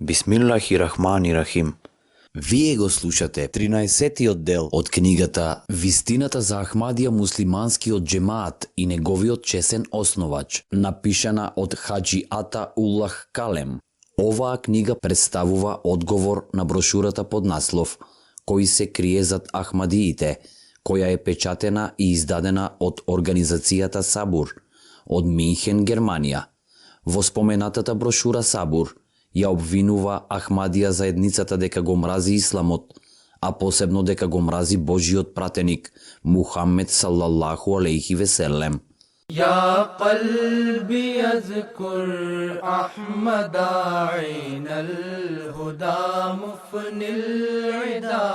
Бисмиллахи-рахмани-рахим. Вие го слушате 13-тиот дел од книгата Вистината за Ахмадија муслиманскиот џемаат и неговиот чесен основач, напишана од Хаџи Ата Уллах Калем. Оваа книга представува одговор на брошурата под наслов Кој се крие зад Ахмадиите, која е печатена и издадена од организацијата Сабур од Минхен, Германија. Во споменатата брошура Сабур ја обвинува Ахмадија заедницата дека го мрази исламот, а посебно дека го мрази Божиот пратеник Мухаммед салаллаху алейхи веселем. يا قلبي اذكر أحمد عين الهدى مفن العدا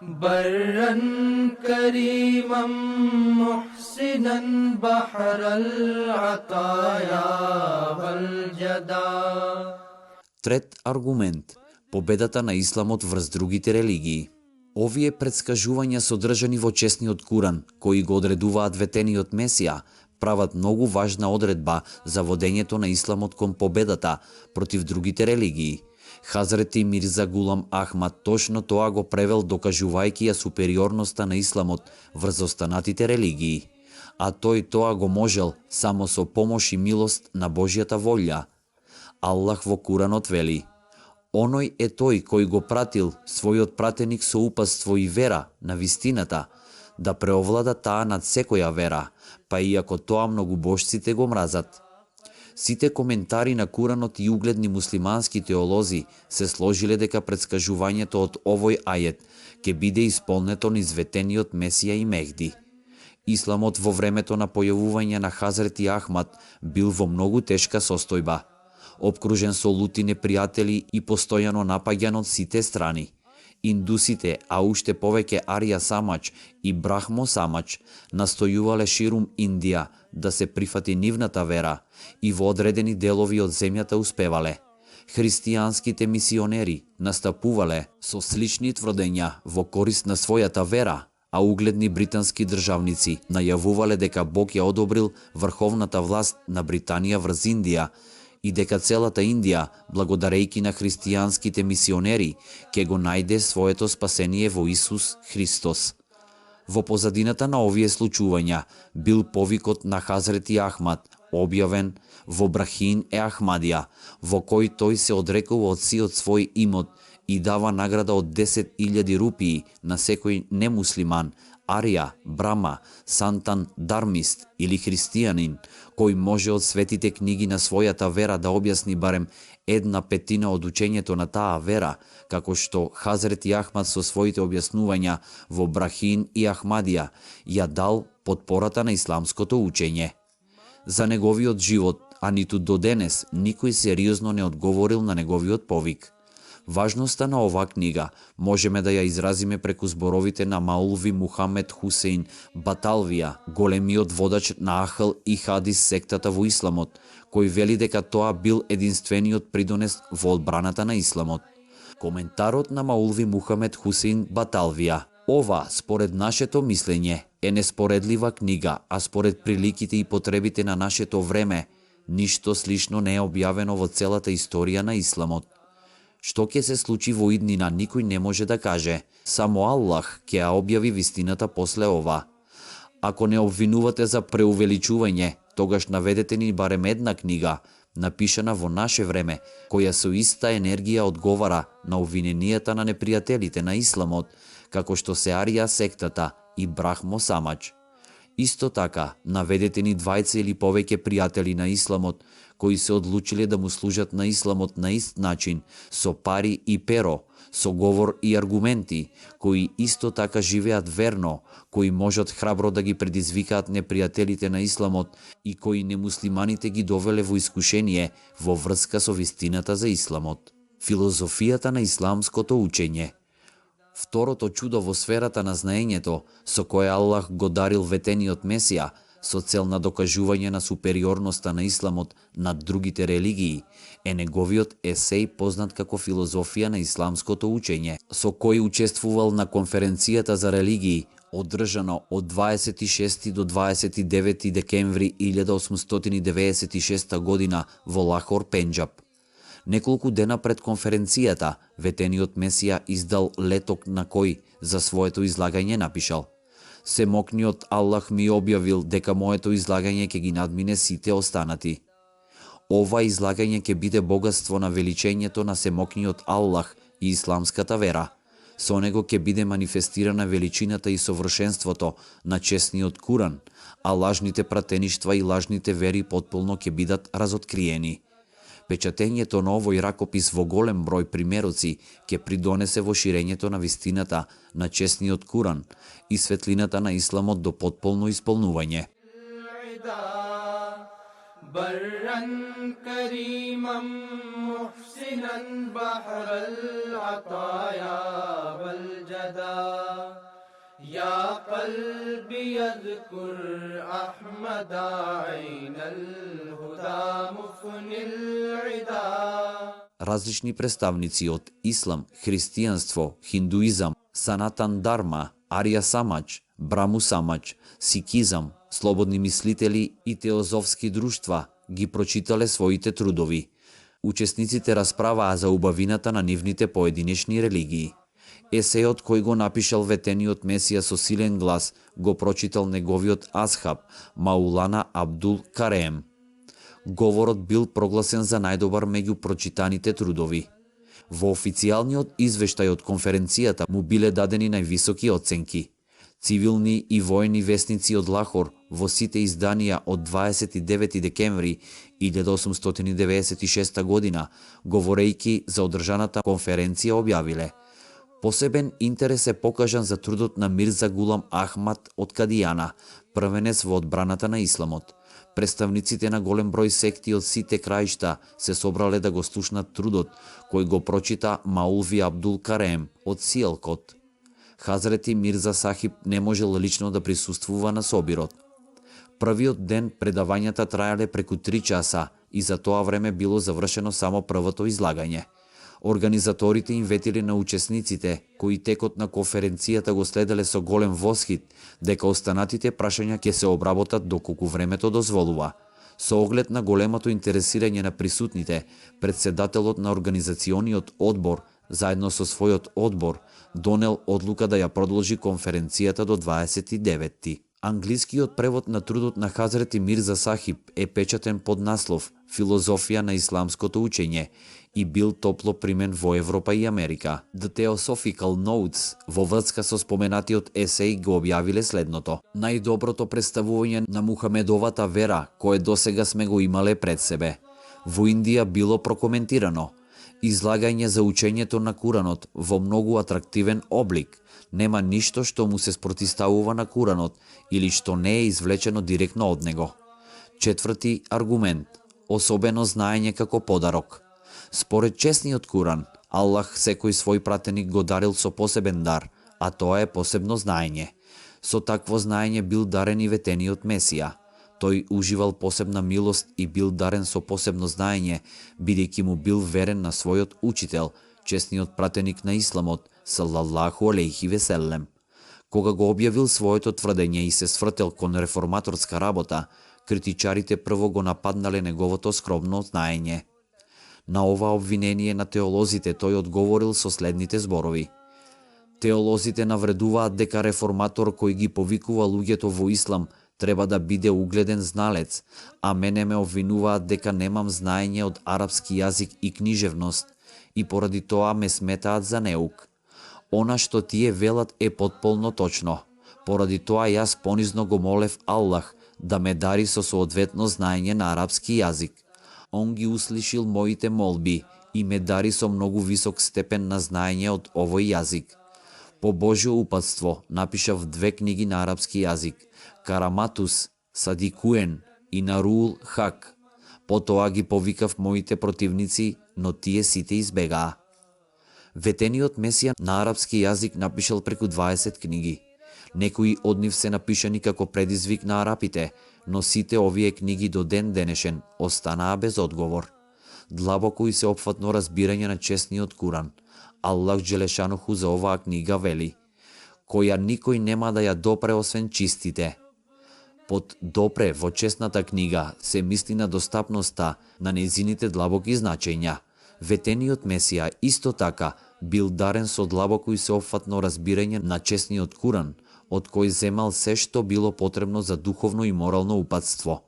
برا كريما محسنا بحر العطايا والجدا. Трет аргумент – победата на исламот врз другите религии. Овие претскажувања содржани во чесниот Куран, кои го одредуваат ветениот Месија, прават многу важна одредба за водењето на исламот кон победата против другите религии. Хазрети Мирза Гулам Ахмад точно тоа го превел, докажувајќи ја супериорноста на исламот врз останатите религии. А тој тоа го можел само со помош и милост на Божјата волја. Аллах во Куранот вели: Оној е тој кој го пратил својот пратеник со упатство и вера на вистината, да преовлада таа над секоја вера, па иако тоа многубожците го мразат. Сите коментари на Куранот и угледни муслимански теолози се сложиле дека претскажувањето од овој ајет ќе биде исполнето низ ветениот Месија и Мехди. Исламот во времето на појавување на Хазрети Ахмад бил во многу тешка состојба, обкружен со лути непријатели и постојано напаѓан од сите страни. Индусите, а уште повеќе Арија Самач и Брахмо Самач настојувале ширум Индија да се прифати нивната вера и во одредени делови од земјата успевале. Христијанските мисионери настапувале со слични тврдења во корист на својата вера, а угледни британски државници најавувале дека Бог ја одобрил врховната власт на Британија врз Индија и дека целата Индија, благодарејќи на христијанските мисионери, ќе го најде своето спасение во Исус Христос. Во позадината на овие случувања бил повикот на Хазрети Ахмад, објавен во Брахин е Ахмадија, во кој тој се одрекува од сиот свој имот и дава награда од 10.000 рупии на секој немуслиман, Арија, Брама, Сантан, Дармист или христијанин, кој може од светите книги на својата вера да објасни барем 1/5 од учењето на таа вера, како што Хазрети Ахмад со своите објаснувања во Брахин и Ахмадија ја дал потпората на исламското учење. За неговиот живот, а ниту до денес, никој сериозно не одговорил на неговиот повик. Важноста на оваа книга можеме да ја изразиме преку зборовите на Маулви Мухамед Хусейн Баталвија, големиот водач на Ахл и Хадис сектата во исламот, кој вели дека тоа бил единствениот придонес во одбраната на исламот. Коментарот на Маулви Мухамед Хусейн Баталвија: Ова, според нашето мислење, е неспоредлива книга, а според приликите и потребите на нашето време, ништо слично не е објавено во целата историја на исламот. Што ќе се случи во иднина, никој не може да каже. Само Аллах ќе ја објави вистината после ова. Ако не обвинувате за преувеличување, тогаш наведете ни барем една книга, напишана во наше време, која со иста енергија одговара на обвиненијата на непријателите на исламот, како што се Арија сектата и Брахмо Самач. Исто така, наведете ни двајца или повеќе пријатели на исламот, кои се одлучиле да му служат на исламот на ист начин, со пари и перо, со говор и аргументи, кои исто така живеат верно, кои можат храбро да ги предизвикаат непријателите на исламот и кои немуслиманите ги довеле во искушение во врска со вистината за исламот. Филозофијата на исламското учење. Второто чудо во сферата на знаењето, со кое Аллах го дарил ветениот Месија, со цел на докажување на супериорноста на исламот над другите религии, е неговиот есеј познат како филозофија на исламското учење, со кој учествувал на конференцијата за религии, одржано од 26 до 29 декември 1896 година во Лахор, Пенџаб. Неколку дена пред конференцијата, ветениот Месија издал леток на кој за своето излагање напишал: Семокниот Аллах ми објавил дека моето излагање ќе ги надмине сите останати. Ова излагање ќе биде богатство на величењето на Семокниот Аллах и исламската вера. Со него ќе биде манифестирана величината и совршенството на честниот Куран, а лажните пратеништва и лажните вери потполно ќе бидат разоткриени. Печатењето на овој ракопис во голем број примероци ќе придонесе во ширењето на вистината на честниот Куран и светлината на исламот до потполно исполнување. برا كريما محسنا بحر العطايا والجدا يا قلبي اذكر أحمد عين الهدى مفني العدا. Различни представници од ислам, христијанство, хиндуизам, санатан дарма, арија самач, браму самач, сикизам, слободни мислители и теозофски друштва ги прочитале своите трудови. Учесниците расправаа за убавината на нивните поединечни религии. Есеот кој го напишал ветениот Месија со силен глас го прочитал неговиот асхаб Маулана Абдул Карем. Говорот бил прогласен за најдобар меѓу прочитаните трудови. Во официјалниот извештај од конференцијата му биле дадени највисоки оценки. Цивилни и воени весници од Лахор во сите изданија од 29 декември 1896 година, говорејќи за одржаната конференција, објавиле: Посебен интерес е покажан за трудот на Мирза Гулам Ахмад од Кадијана, првенец во одбраната на исламот. Представниците на голем број секти од сите краишта се собрале да го слушнат трудот кој го прочита Маулви Абдул Карем од Сиелкот. Хазрети Мирза Сахиб не можел лично да присуствува на собирот. Првиот ден предавањата траеле преку 3 часа и за тоа време било завршено само првото излагање. Организаторите им ветиле на учесниците, кои текот на конференцијата го следеле со голем восхит, дека останатите прашања ќе се обработат доколку времето дозволува. Со оглед на големото интересирање на присутните, председателот на организациониот одбор, заедно со својот одбор, донел одлука да ја продолжи конференцијата до 29-ти. Англискиот превод на трудот на Хазрети Мирза Сахиб е печатен под наслов «Филозофија на исламското учење» и бил топло примен во Европа и Америка. The Theosophical Notes во врска со споменатиот есеј го објавиле следното: најдоброто представување на Мухамедовата вера кое досега сме го имале пред себе. Во Индија било прокоментирано: излагање за учењето на Куранот во многу атрактивен облик. Нема ништо што му се спротиставува на Куранот или што не е извлечено директно од него. Четврти аргумент: особено знаење како подарок. Според честниот Куран, Аллах секој свој пратеник го дарил со посебен дар, а тоа е посебно знаење. Со такво знаење бил дарен и ветениот Месија. Тој уживал посебна милост и бил дарен со посебно знаење, бидејќи му бил верен на својот учител, честниот пратеник на исламот, салаллаху алейхи веселем. Кога го објавил своето тврдење и се свртел кон реформаторска работа, критичарите прво го нападнале неговото скромно знаење. На ова обвинение на теолозите тој одговорил со следните зборови: теолозите навредуваат дека реформатор кој ги повикува луѓето во ислам треба да биде угледен зналец, а мене ме обвинуваат дека немам знаење од арапски јазик и книжевност и поради тоа ме сметаат за неук. Она што тие велат е потполно точно. Поради тоа јас понизно го молев Аллах да ме дари со соодветно знаење на арапски јазик. Он ги услишил моите молби и ме дари со многу висок степен на знаење од овој јазик. По Божјо упатство напишав 2 книги на арапски јазик: Караматус, Садикуен и Нарул Хак. Потоа ги повикав моите противници, но тие сите избегаа. Ветениот Месија на арапски јазик напишал преку 20 книги. Некои од нив се напишани како предизвик на арапите, но сите овие книги до ден денешен останаа без одговор. Длабоко и сеопфатно разбирање на честниот Куран. Аллах Джелешануху за оваа книга вели: која никој нема да ја допре освен чистите. Под допре во честната книга се мисли на достапноста на нејзините длабоки значења. Ветениот Месија исто така бил дарен со длабоко и сеопфатно разбирање на чесниот Куран, од кој земал се што било потребно за духовно и морално упатство.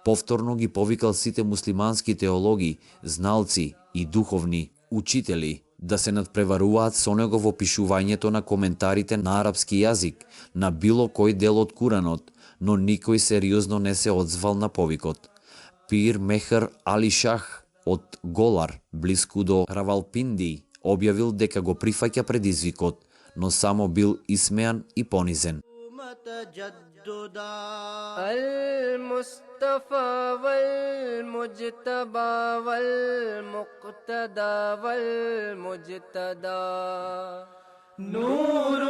Повторно ги повикал сите муслимански теологи, зналци и духовни учители да се надпреваруваат со него во пишувањето на коментарите на арапски јазик на било кој дел од Куранот, но никој сериозно не се одзвал на повикот. Пир Мехр Али Шах од Голар, блиску до Равалпинди, објавил дека го прифаќа предизвикот, но само бил исмеан и понизен. المصطفى والمجتبى والمقتدى والمجتدى نور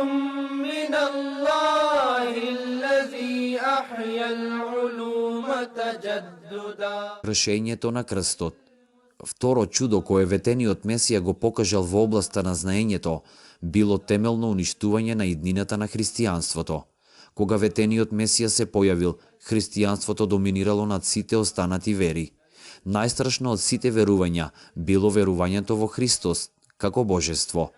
من الله الذي أحيا العلوم تجددا. Кршењето на крстот. Второ чудо кое ветениот Месија го покажал во областа на знаењето било темелно уништување на иднината на христијанството. Кога ветениот Месија се појавил, христијанството доминирало над сите останати вери. Најстрашно од сите верувања било верувањето во Христос како божество.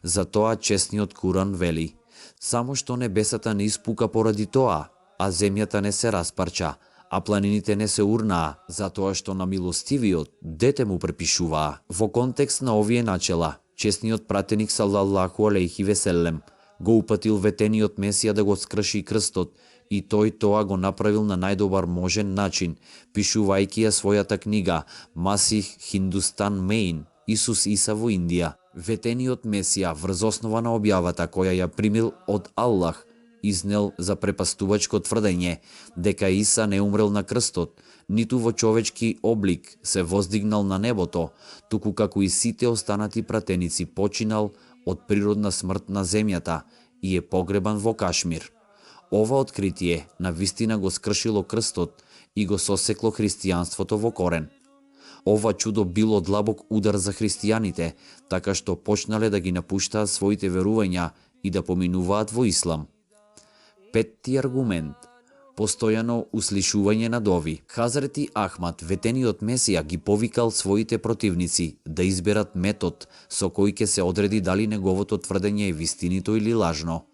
Затоа честниот Куран вели: само што небесата не испука поради тоа, а земјата не се распарча, а планините не се урнаа, затоа што на милостивиот дете му препишуваа. Во контекст на овие начела, честниот пратеник салаллаху алейхи веселем го упатил ветениот Месија да го скрши крстот, и тој тоа го направил на најдобар можен начин, пишувајќи ја својата книга Масих Хиндустан Мейн, Исус Иса во Индија. Ветениот Месија врз основа на објавата која ја примил од Аллах, изнел за препастувачко тврдење дека Иса не умрел на крстот, ниту во човечки облик се воздигнал на небото, туку како и сите останати пратеници починал од природна смрт на земјата и е погребан во Кашмир. Ова откритие на вистина го скршило крстот и го сосекло христијанството во корен. Ова чудо било длабок удар за христијаните, така што почнале да ги напуштаат своите верувања и да поминуваат во ислам. Петти аргумент. Постојано услишување на дови. Хазрети Ахмад, ветениот Месија, ги повикал своите противници да изберат метод со кој ќе се одреди дали неговото тврдење е вистинито или лажно.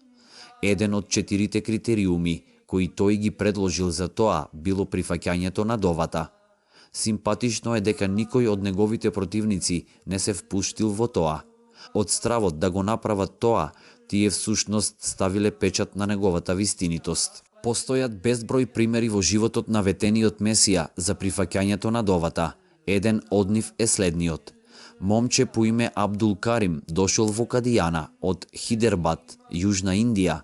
Еден од 4 критериуми кои тој ги предложил за тоа било прифаќањето на довата. Симпатично е дека никој од неговите противници не се впуштил во тоа. Од стравот да го направат тоа, тие всушност ставиле печат на неговата вистинитост. Постојат безброј примери во животот на ветениот Месија за прифаќањето на довата. Еден од нив е следниот. Момче по име Абдул Карим дошол во Кадијана од Хидербад, Јужна Индија,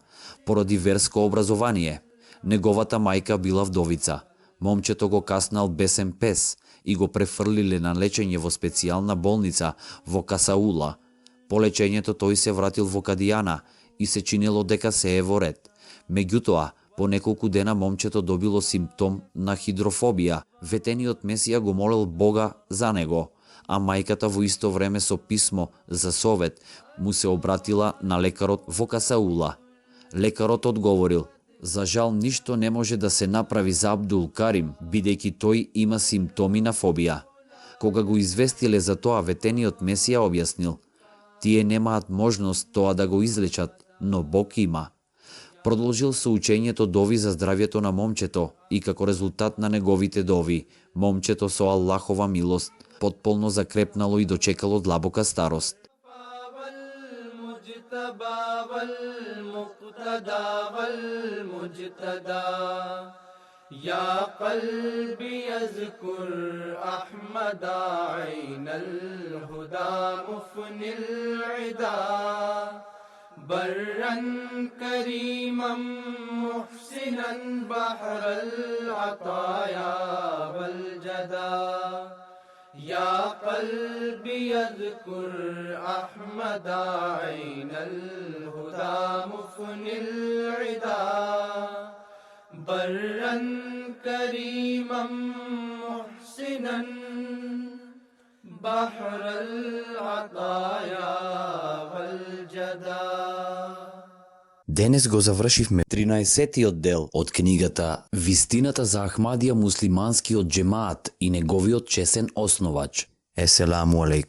поради верско образование. Неговата мајка била вдовица. Момчето го каснал бесен пес и го префрлиле на лечење во специјална болница во Касаула. По лечењето тој се вратил во Кадијана и се чинело дека се е во ред. Меѓутоа, по неколку дена момчето добило симптом на хидрофобија. Ветениот Месија го молел Бога за него, а мајката во исто време со писмо за совет му се обратила на лекарот во Касаула. Лекарот одговорил: за жал ништо не може да се направи за Абдул Карим, бидејќи тој има симптоми на фобија. Кога го известиле за тоа, ветениот Месија објаснил: тие немаат можност тоа да го излечат, но Бог има. Продолжил со учењето дови за здравјето на момчето и како резултат на неговите дови, момчето со Аллахова милост потполно закрепнало и дочекало длабока старост. يا قلبي يذكر أحمد عين الهدى مفني العدا برا كريما محسنا بحر العطايا والجدا يا قلبي يذكر أحمد عين الهدى مفني العدا برا كريما محسنا بحر العطايا والجدا. Денес го завршивме 13-тиот дел од книгата Вистината за Ахмадија муслиманскиот џемаат и неговиот чесен основач. Еселаму алейкум.